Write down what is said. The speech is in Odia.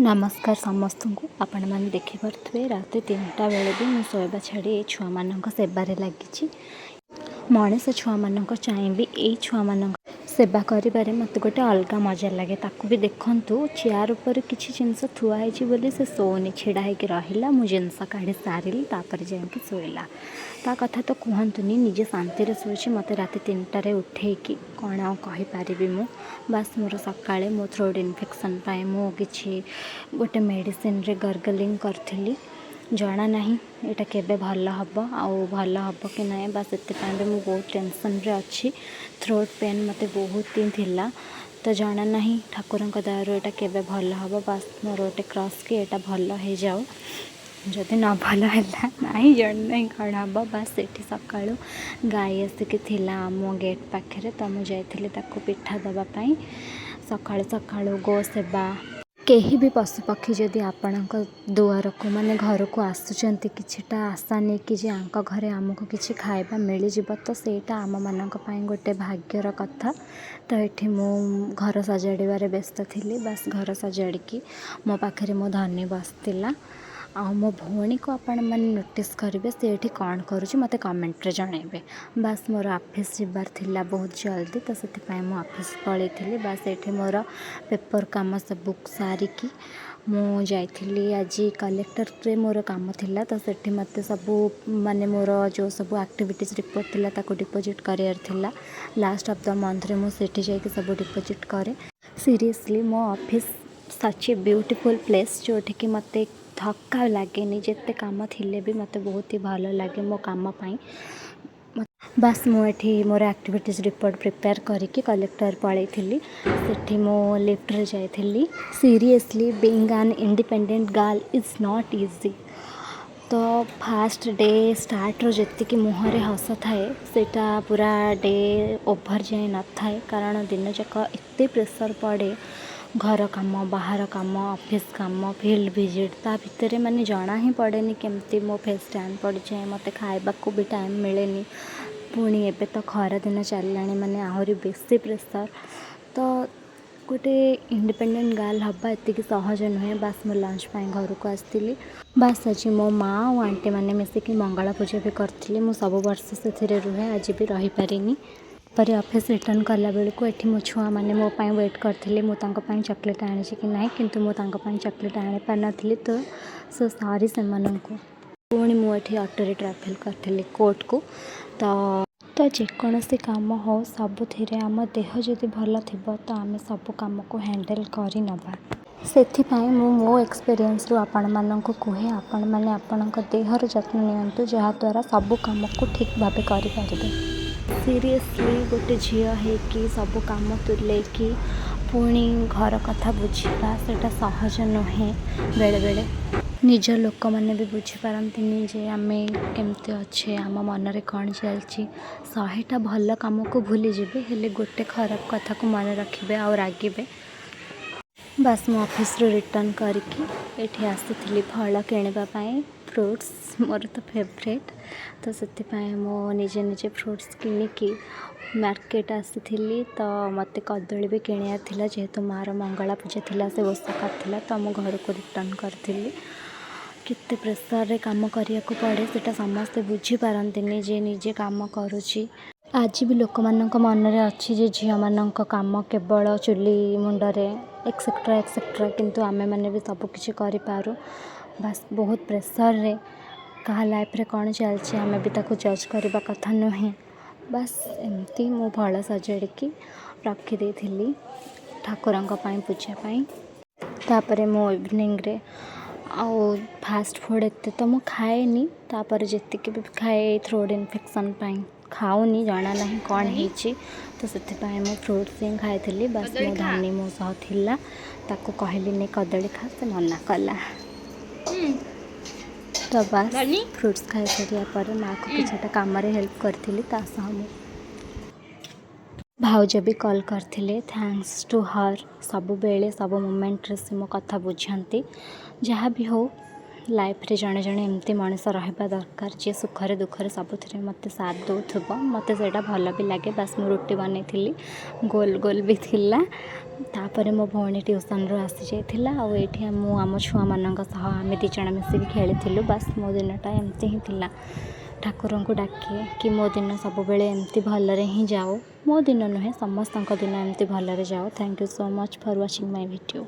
ନମସ୍କାର ସମସ୍ତଙ୍କୁ। ଆପଣମାନେ ଦେଖିପାରୁଥିବେ, ରାତି 3ଟା ବେଳେ ବି ମୁଁ ଶୋଇବା ଛାଡ଼ି ଏଇ ଛୁଆମାନଙ୍କ ସେବାରେ ଲାଗିଛି। ମଣିଷ ଛୁଆମାନଙ୍କ ଚାହିଁ ବି ଏଇ ଛୁଆମାନଙ୍କ ସେବା କରିବାରେ ମୋତେ ଗୋଟେ ଅଲଗା ମଜା ଲାଗେ। ତାକୁ ବି ଦେଖନ୍ତୁ, ଚେୟାର ଉପରେ କିଛି ଜିନିଷ ଥୁଆ ହେଇଛି ବୋଲି ସେ ଶୋଉନି, ଛିଡ଼ା ହେଇକି ରହିଲା। ମୁଁ ଜିନିଷ କାଢ଼ି ସାରିଲି, ତାପରେ ଯାଇକି ଶୋଇଲା। ତା କଥା ତ କୁହନ୍ତୁନି, ନିଜେ ଶାନ୍ତିରେ ଶୋଇଛି, ମୋତେ ରାତି 3ଟାରେ ଉଠେଇକି। କ'ଣ ଆଉ କହିପାରିବି ମୁଁ? ବାସ୍, ମୋର ସକାଳେ ମୋ ଥ୍ରୋଟ୍ ଇନଫେକ୍ସନ୍ ପାଇଁ ମୁଁ କିଛି ଗୋଟେ ମେଡ଼ିସିନରେ ଗର୍ଗଲିଂ କରିଥିଲି। ଜଣା ନାହିଁ ଏଇଟା କେବେ ଭଲ ହେବ ଆଉ ଭଲ ହେବ କି ନାହିଁ। ବାସ୍, ସେଥିପାଇଁ ବି ମୁଁ ବହୁତ ଟେନସନ୍ରେ ଅଛି। ଥ୍ରୋଟ୍ ପେନ୍ ମୋତେ ବହୁତ ହିଁ ଥିଲା। ତ ଜଣା ନାହିଁ ଠାକୁରଙ୍କ ଦୟାରୁ ଏଇଟା କେବେ ଭଲ ହେବ। ବାସ୍, ମୋର ଗୋଟେ କ୍ରସ୍ କି ଏଇଟା ଭଲ ହେଇଯାଉ। ଯଦି ନ ଭଲ ହେଲା ନାହିଁ, ଜଣା ନାହିଁ କ'ଣ ହେବ। ବାସ୍, ସେଠି ସକାଳୁ ଗାଈ ଆସିକି ଥିଲା ଆମ ଗେଟ୍ ପାଖରେ, ତ ମୁଁ ଯାଇଥିଲି ତାକୁ ପିଠା ଦେବା ପାଇଁ। ସକାଳୁ ସକାଳୁ ଗୋ ସେବା। କେହି ବି ପଶୁପକ୍ଷୀ ଯଦି ଆପଣଙ୍କ ଦୁଆରକୁ, ମାନେ ଘରକୁ ଆସୁଛନ୍ତି କିଛିଟା ଆଶା ନେଇକି ଯେ ୟାଙ୍କ ଘରେ ଆମକୁ କିଛି ଖାଇବା ମିଳିଯିବ, ତ ସେଇଟା ଆମମାନଙ୍କ ପାଇଁ ଗୋଟେ ଭାଗ୍ୟର କଥା। ତ ଏଠି ମୁଁ ଘର ସଜାଡ଼ିବାରେ ବ୍ୟସ୍ତ ଥିଲି। ବାସ୍, ଘର ସଜାଡ଼ିକି ମୋ ପାଖରେ ମୋ ଧନୀ ବସିଥିଲା। ଆଉ ମୋ ଭଉଣୀକୁ ଆପଣମାନେ ନୋଟିସ୍ କରିବେ, ସେ ଏଠି କ'ଣ କରୁଛି, ମୋତେ କମେଣ୍ଟରେ ଜଣାଇବେ। ବାସ୍, ମୋର ଅଫିସ୍ ଯିବାର ଥିଲା ବହୁତ ଜଲ୍ଦି, ତ ସେଥିପାଇଁ ମୁଁ ଅଫିସ୍ ପଳେଇଥିଲି। ବାସ୍, ଏଠି ମୋର ପେପର୍ କାମ ସବୁ ସାରିକି ମୁଁ ଯାଇଥିଲି। ଆଜି କଲେକ୍ଟରରେ ମୋର କାମ ଥିଲା, ତ ସେଠି ମୋତେ ସବୁ, ମାନେ ମୋର ଯେଉଁ ସବୁ ଆକ୍ଟିଭିଟିଜ୍ ରିପୋର୍ଟ ଥିଲା, ତାକୁ ଡିପୋଜିଟ୍ କରିବାର ଥିଲା। ଲାଷ୍ଟ ଅଫ୍ the ମନ୍ଥରେ ମୁଁ ସେଠି ଯାଇକି ସବୁ ଡିପୋଜିଟ୍ କରେ। ସିରିୟସଲି, ମୋ office such a beautiful place, ଯେଉଁଠିକି ମୋତେ ଥକା ଲାଗେନି। ଯେତେ କାମ ଥିଲେ ବି ମୋତେ ବହୁତ ହି ଭଲ ଲାଗେ ମୋ କାମ ପାଇଁ। ବାସ୍, ମୁଁ ଏଠି ମୋର ଆକ୍ଟିଭିଟିଜ୍ ରିପୋର୍ଟ ପ୍ରିପେୟାର କରିକି କଲେକ୍ଟର ପଳେଇଥିଲି। ସେଠି ମୁଁ ଲିଫ୍ଟରେ ଯାଇଥିଲି। Seriously, being an independent girl is not easy. ତ ଫାଷ୍ଟ ଡେ ଷ୍ଟାର୍ଟରୁ ଯେତିକି ମୁହଁରେ ହସ ଥାଏ, ସେଇଟା ପୁରା ଡେ ଓଭର୍ ଯାଏଁ ନଥାଏ। କାରଣ ଦିନଯାକ ଏତେ ପ୍ରେସର୍ ପଡ଼େ, ଘର କାମ, ବାହାର କାମ, ଅଫିସ୍ କାମ, ଫିଲ୍ଡ ଭିଜିଟ୍, ତା ଭିତରେ ମାନେ ଜଣା ହିଁ ପଡ଼େନି କେମିତି ମୋ ଫେସ୍ ଟ୍ୟାନ୍ ପଡ଼ିଯାଏ। ମୋତେ ଖାଇବାକୁ ବି ଟାଇମ୍ ମିଳେନି। ପୁଣି ଏବେ ତ ଖରାଦିନ ଚାଲିଲାଣି, ମାନେ ଆହୁରି ବେଶୀ ପ୍ରେସର୍। ତ ଗୋଟେ ଇଣ୍ଡିପେଣ୍ଡେଣ୍ଟ ଗାର୍ଲ ହେବା ଏତିକି ସହଜ ନୁହେଁ। ବାସ୍, ମୁଁ ଲଞ୍ଚ ପାଇଁ ଘରକୁ ଆସିଥିଲି। ବାସ୍, ଆଜି ମୋ ମା ଆଉ ଆଣ୍ଟିମାନେ ମିଶିକି ମଙ୍ଗଳା ପୂଜା ବି କରିଥିଲେ। ମୁଁ ସବୁ ବର୍ଷ ସେଥିରେ ରୁହେ, ଆଜି ବି ରହିପାରିନି। ପରେ ଅଫିସ୍ ରିଟର୍ଣ୍ଣ କଲା ବେଳକୁ ଏଠି ମୋ ଛୁଆମାନେ ମୋ ପାଇଁ ୱେଟ୍ କରିଥିଲେ, ମୁଁ ତାଙ୍କ ପାଇଁ ଚକୋଲେଟ୍ ଆଣିଛି କି ନାହିଁ। କିନ୍ତୁ ମୁଁ ତାଙ୍କ ପାଇଁ ଚକୋଲେଟ୍ ଆଣିପାରିନଥିଲି, ତ ସୋ ସରି ସେମାନଙ୍କୁ। ପୁଣି ମୁଁ ଏଠି ଅଟୋରେ ଟ୍ରାଭେଲ୍ କରିଥିଲି କୋର୍ଟକୁ। ତ ଯେକୌଣସି କାମ ହଉ, ସବୁଥିରେ ଆମ ଦେହ ଯଦି ଭଲ ଥିବ, ତ ଆମେ ସବୁ କାମକୁ ହ୍ୟାଣ୍ଡେଲ୍ କରିନେବା। ସେଥିପାଇଁ ମୁଁ ମୋ ଏକ୍ସପିରିଏନ୍ସରୁ ଆପଣମାନଙ୍କୁ କୁହେ, ଆପଣମାନେ ଆପଣଙ୍କ ଦେହର ଯତ୍ନ ନିଅନ୍ତୁ, ଯାହାଦ୍ୱାରା ସବୁ କାମକୁ ଠିକ୍ ଭାବେ କରିପାରିବେ। ସିରିୟସଲି, ଗୋଟେ ଝିଅ ହେଇକି ସବୁ କାମ ତୁଲେଇକି ପୁଣି ଘର କଥା ବୁଝିବା, ସେଇଟା ସହଜ ନୁହେଁ। ବେଳେବେଳେ ନିଜ ଲୋକମାନେ ବି ବୁଝିପାରନ୍ତିନି ଯେ ଆମେ କେମିତି ଅଛେ, ଆମ ମନରେ କ'ଣ ଚାଲିଛି। 100ଟା ଭଲ କାମକୁ ଭୁଲିଯିବେ, ହେଲେ ଗୋଟେ ଖରାପ କଥାକୁ ମନେ ରଖିବେ ଆଉ ରାଗିବେ। ବାସ୍, ମୁଁ ଅଫିସରୁ ରିଟର୍ଣ୍ଣ କରିକି ଏଠି ଆସିଥିଲି ଫଳ କିଣିବା ପାଇଁ। ଫ୍ରୁଟ୍ସ ମୋର ତ ଫେଭରେଟ୍, ତ ସେଥିପାଇଁ ମୁଁ ନିଜେ ନିଜେ ଫ୍ରୁଟ୍ସ କିଣିକି ମାର୍କେଟ ଆସିଥିଲି। ତ ମୋତେ କଦଳୀ ବି କିଣିବାର ଥିଲା, ଯେହେତୁ ମାଆର ମଙ୍ଗଳା ପୂଜା ଥିଲା, ସେ ଓଷା କରିଥିଲା। ତ ମୁଁ ଘରକୁ ରିଟର୍ଣ୍ଣ କରିଥିଲି। କେତେ ପ୍ରେସରରେ କାମ କରିବାକୁ ପଡ଼େ, ସେଇଟା ସମସ୍ତେ ବୁଝିପାରନ୍ତିନି, ଯେ ନିଜେ କାମ କରୁଛି। ଆଜି ବି ଲୋକମାନଙ୍କ ମନରେ ଅଛି ଯେ ଝିଅମାନଙ୍କ କାମ କେବଳ ଚୁଲି ମୁଣ୍ଡରେ, ଏକ୍ସେଟ୍ରା ଏକ୍ସେଟ୍ରା। କିନ୍ତୁ ଆମେମାନେ ବି ସବୁକିଛି କରିପାରୁ। ବାସ୍, ବହୁତ ପ୍ରେସରରେ କାହା ଲାଇଫ୍ରେ କ'ଣ ଚାଲିଛି, ଆମେ ବି ତାକୁ ଜଜ୍ କରିବା କଥା ନୁହେଁ। ବାସ୍, ଏମିତି ମୁଁ ଫଳ ସଜାଡ଼ିକି ରଖିଦେଇଥିଲି ଠାକୁରଙ୍କ ପାଇଁ, ପୂଜା ପାଇଁ। ତାପରେ ମୁଁ ଇଭିନିଂରେ ଆଉ ଫାଷ୍ଟ ଫୁଡ଼୍ ଏତେ ତ ମୁଁ ଖାଏନି। ତାପରେ ଯେତିକି ବି ଖାଏ, ଥ୍ରୋଟ୍ ଇନଫେକ୍ସନ୍ ପାଇଁ ଖାଉନି, ଜଣା ନାହିଁ କ'ଣ ହେଇଛି। ତ ସେଥିପାଇଁ ମୁଁ ଫ୍ରୁଟ୍ସ ହିଁ ଖାଇଥିଲି। ବାସ୍, ମୋ ଧନୀ ମୋ ସହ ଥିଲା, ତାକୁ କହିଲି, ନେ କଦଳୀ ଖା, ସେ ମନା କଲା। ତ ବାସ୍, ଫ୍ରୁଟ୍ସ ଖାଇସାରିବା ପରେ ମାଆକୁ କିଛିଟା କାମରେ ହେଲ୍ପ କରିଥିଲି। ତା ସହ ମୁଁ ଭାଉଜ ବି କଲ୍ କରିଥିଲେ। Thanks two ହର୍, ସବୁବେଳେ ସବୁ ମୋମେଣ୍ଟରେ ସେ ମୋ କଥା ବୁଝନ୍ତି। ଯାହା ବି ହଉ। ଲାଇଫ୍ରେ ଜଣେ ଜଣେ ଏମିତି ମଣିଷ ରହିବା ଦରକାର, ଯିଏ ସୁଖରେ ଦୁଃଖରେ ସବୁଥିରେ ମୋତେ ସାଥ ଦେଉଥିବ। ମୋତେ ସେଇଟା ଭଲ ବି ଲାଗେ। ବାସ୍, ମୁଁ ରୁଟି ବନେଇଥିଲି, ଗୋଲ ଗୋଲ ବି ଥିଲା। ତାପରେ ମୋ ଭଉଣୀ ଟ୍ୟୁସନ୍ରୁ ଆସିଯାଇଥିଲା ଆଉ ଏଇଠି ମୁଁ ଆମ ଛୁଆମାନଙ୍କ ସହ ଆମେ 2 ଜଣ ମିଶିକି ଖେଳିଥିଲୁ। ବାସ୍, ମୋ ଦିନଟା ଏମିତି ହିଁ ଥିଲା। ଠାକୁରଙ୍କୁ ଡାକେ କି ମୋ ଦିନ ସବୁବେଳେ ଏମିତି ଭଲରେ ହିଁ ଯାଉ। ମୋ ଦିନ ନୁହେଁ, ସମସ୍ତଙ୍କ ଦିନ ଏମିତି ଭଲରେ ଯାଉ। Thank you so much for watching my video.